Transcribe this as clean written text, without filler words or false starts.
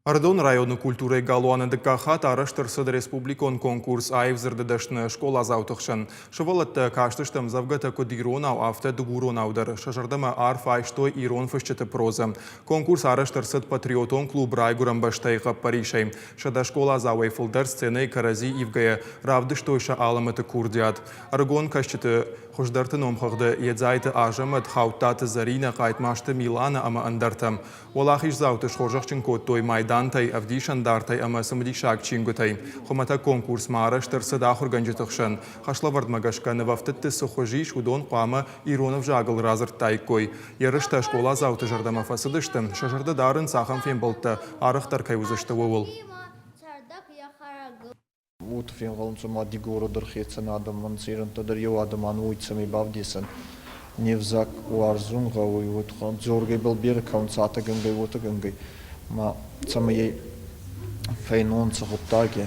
Ӕрыдоны районы культурӕйы галуаны дыккаг хатт арӕзт ӕрцыд республикон конкурс аив дзырды дӕсны скъоладзауты хсӕн. Сывӕллӕттӕ кастысты ӕмдзӕвгӕтӕ куыд иронау, афтӕ дыгуронау дӕр. Сӕ зӕрдӕмӕ арф айстой ирон фысджыты прозӕ. Конкурс арӕзт ӕрцыд патриотон клуб «Райгуырӕн бӕстӕйы» хъӕппӕрисӕй. 100 скъоладзауӕй фылдӕр сценӕйы кӕрӕдзи ивгӕйӕ равдыстой сӕ алӕмӕты курдиат. Ӕрыгон кӕсджыты хуыздӕрты номхыгъды Едзайты Азӕмӕт, Хауттаты Зӕринӕ, Хъайтмазты Миланӕ ӕмӕ ӕндӕртӕ. Уӕлахиздзауты схорзӕхджын кодтой майдантӕй, ӕвдисӕндартӕй ӕмӕ цымыдисаг чингуытӕй. Хуымӕтӕг конкурс ма арӕзт ӕрцыд ахуыргӕнджыты хсӕн. Хӕслӕвӕрдмӕ гӕсгӕ нывӕфтыдты цы хуыз ис, уыдон хъуамӕ ирон ӕвзагыл радзырдтаиккой. Ерыстӕ скъоладзауты зӕрдӕмӕ фӕцыдысты, сӕ зӕрдӕ дарынц, ахӕм фембӕлдтӕ арӕхдӕр кӕй уыдзысты, ууыл. Уотӕ фенгъӕлунцӕ ма Дигора дӕр хецӕн адӕмӕн, ирӕнттӕ дӕр еу адӕмӕн, уой цӕмӕй бавдесӕн. Не взаг уарзун гъӕуй, уотӕ дзоргӕ берӕ кӕунцӕ, атӕ гӕнгӕй, уотӕ гӕнгӕй. Ма цӕмӕй ӕй фӕйнонцӕ гъуддаги.